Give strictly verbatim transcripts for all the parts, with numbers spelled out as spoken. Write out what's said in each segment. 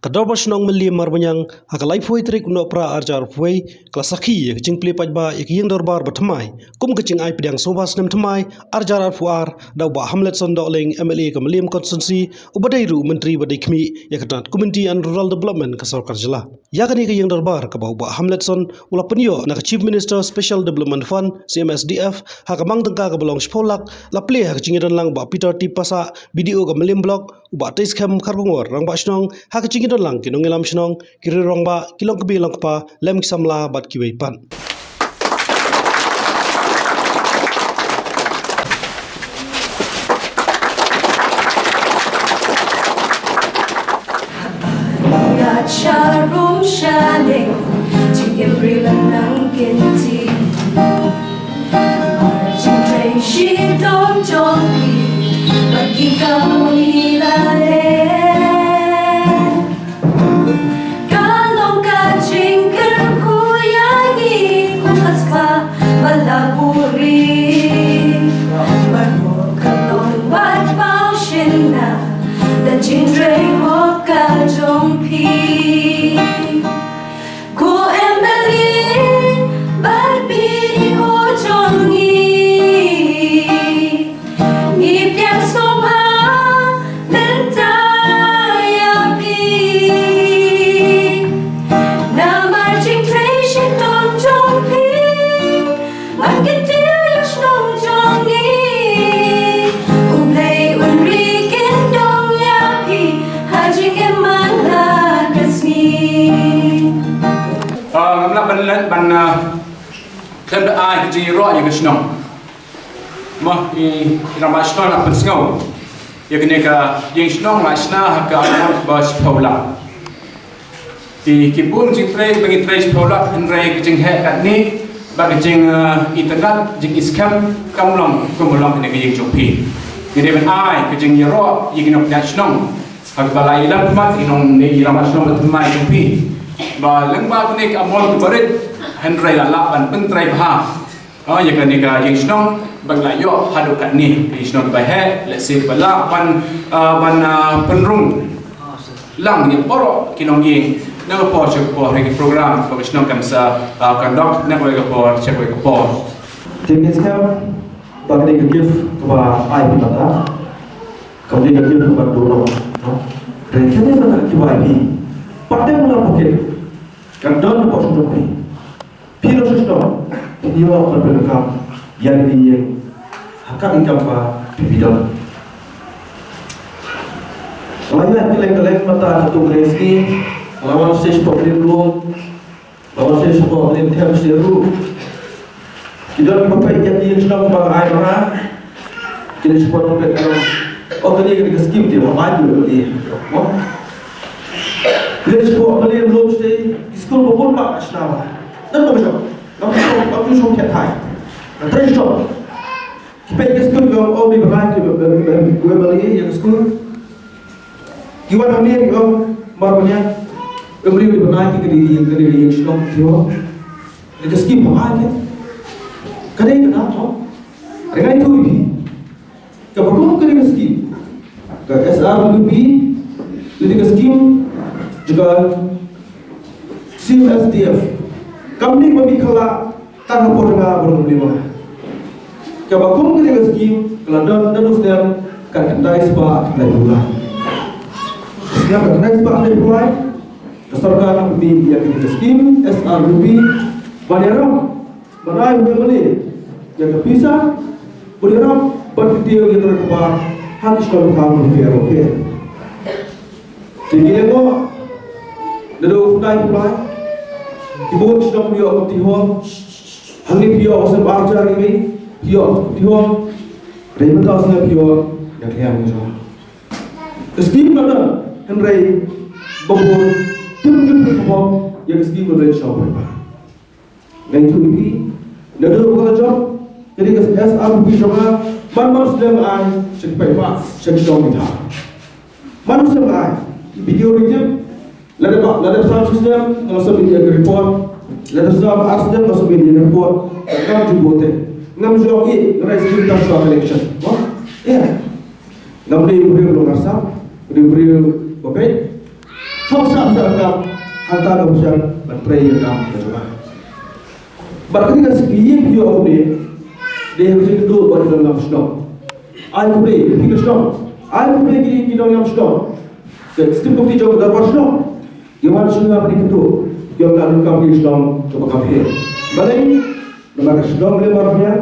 Ka Dorbar Shnong Mylliem Marbaniang ha ka laiphew tarik u Nohprah arhajar arphew, ka la sakhi ïa ka jingplie paidbah ïa ka ïing dorbar ba thymmai kum ka jingai pdiang sngewbha snem thymmai arhajar arphew ar da u Bah Hamletson Dohling, M L A ka Mylliem Constituency, uba dei ruh u Myntri ba dei khmih ïa ka tnat Community and Rural Development ka Sorkar Jylla. Ïa kane ka ïing dorbar kaba u Bah Hamletson u la pynïoh na ka Chief Minister Special Development Fund, C M S D F, ha ka mang tyngka kaba long shiphew lak, la plie ha ka jingïadonlang u Bah Peter T Passah, B D O ka Mylliem Block, u Bah Teiskhem Kharkongor, Rangbah Shnong, ha ka jingïadonlang ki nongïalam shnong, ki riew rangbah, ki longkmie longkpa, lem ki samla bad kiwei pat. Ïa sharum shaneng, jingim ri lang nang kynti. Mar jingtrei shitom jong phi, bad ki kam ïa la leh. Ka long ka jingkyrkhu ïa ngi kum ka spah ba la buhrieh. Mar mo ka long bad paw shynna da jingtrei hok ka jong phi. Ko M L A bad B D O jong ngi, ngi pdiang sngewbha mynta ïa phi. Namar jingtrei shitom jong phi, ban kyntiew ïa shnong jong ngi. U Blei un ri kyndong ïa phi ha jingim man la ka sngi. Ah, ngam lah ban, ban, ah, khlem da ai ka jingïaroh ïa ka shnong. Mo, i, i rangbah shnong la pynsngew ïa kane ka ïing shnong la shna ha ka amount ba shiphew lak. Ki, ki bun jingtrei ba ngi trei shiphew lak, hynrei ka jingheh katne bad ka jing, eh, itynnad, jingiskhem kam long kum ba long kane ka ïing jong phi. Ngi dei ban ai ka jingïaroh ïa ki nongpynïaid shnong ha kaba la ïalam khmat ïa ki nong, ne ïa ki rangbah shnong ba thymmai jong phi, ba lyngba kane ka amount kaba rit, hynrei la lah ban pyntrei bha, ah, ïa kane ka ïing shnong ba la ïoh haduh katne. Ka ïing shnong kaba heh, lehse kaba lah ban, ah, ban, ah, pynrung lang ïa baroh ki longïing na ka por sha ka por, ha ki program kaba ka shnong kan sa, ah, conduct na kawei ka por sha kawei ka por. Te ngi skhem ba kane ka gift kaba ai phi mynta, kaba dei ka gift kaba dei noh, no? Hynrei kane mynta kiba ai phi, pat tang na pocket, kan don hapoh shnong phi. Phi long shisha, phi ïoh ban pyndonkam ïa kane ka ïing ha ka income ba phi, phi don. Nga la ïaid kylleng kylleng mynta katto katne sngi, nga la wan sha Mylliem Road, nga la wan sha Mylliem Thames ruh. Ki don kiba peit ïa kane ka shnong ba nga ai ma nga. Ki leit shapoh nongpeit, ki ong, "Oh, kane ka dei ka skim te, ma ai tu kane." Mo? Ki leit shapoh Mylliem Homestay, ki skul ba bun ba ka shna ba. Nang ba shong. Nang ba shong, nang ba shong khet thai. Nang trei shong. Ki peit ka skul ki ong, "Oh, me bnai ki ba, ba, ba, ba, ba, ïa ka skul." Ki wan hangne ki ong, "Mar bniah, em, ïa me bnai ki, ka dei, ka dei ïing shnong ki, oh." Ka skim ba ai ki. Ka dei ka dei, oh. Hynrei nga ïathuh ïa phi. Kaba kum kane ka skim, ka S R W P, lane ka skim jong ka C M S D F, kam dei ba phi kylla tang hapoh jong nga bad u Mylliem. Kaba kum kane ka skim ka la don naduh u snem khatkhyndai spah khyndai phew lai. Snem khatkhyndai spah khyndai phew lai, ka sorkar ka pynmih ïa kane ka skim S R W P ban ïarap ban ai u M L A ïa ka pisa, ban ïarap ban kyntiew ïa ka roi ka par ha ki shnong thaw kiba pher bapher. Te ngi lyngngoh naduh u khyndai phew lai, ki bun ki shnong ym ïoh community hall. Hangne phi ïoh u snem ar hajar ngi, phi ïoh community hall. Hynrei mynta u snem phi ïoh ïa ka liang jong ka skim ka don, hynrei ba bun kim ju pynbor ïa ka skim ba don sha u paidbah. Nga ïathuh ïa phi, naduh ba ka la jop kane ka S R W P jong nga, man man u snem nga ai sha ki paidbah, sha ki shnong ki thaw. Man u snem nga ai, ki video ri tip, lada ba, lada ba san snem nga la submit ïa ka report, lada ba san ar snem nga la submit ïa ka report, ngam ju buh te. Ngam ju ong ïa, nga rai skim tang shuwa ka election. Mo? Ïa. Ngam dei u briew ba long arsap, u dei u briew ba peit. Hok sap sap kam hangta ka bishar ban trei ïa kam ka jong nga. Bad kane ka ïing phi ïoh kane dei ha ka jingkynduh bad ki nongïalam shnong. Ai khublei ïa phi ka shnong, ai khublei ïa ki nongïalam shnong. Ka executive committee jong ka dorbar shnong ki wan sha nga ban ïakynduh ïa ka donkam ki shnong kaba kham heh. Balei? Namar ka shnong Mawlieh Marwhniang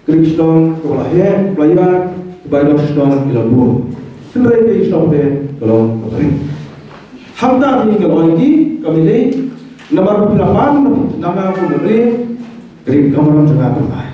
ka dei ka shnong kaba la heh, kaba la ïaid, kaba ïa ka shnong ki la bun. Hynrei ka shnong te ka long kaba ring. Hangta te ngi ong ïa ki, ka mih lei, namar ba phi la pan na nga kum u Blei, ka dei ka kamram jong nga kaba ai.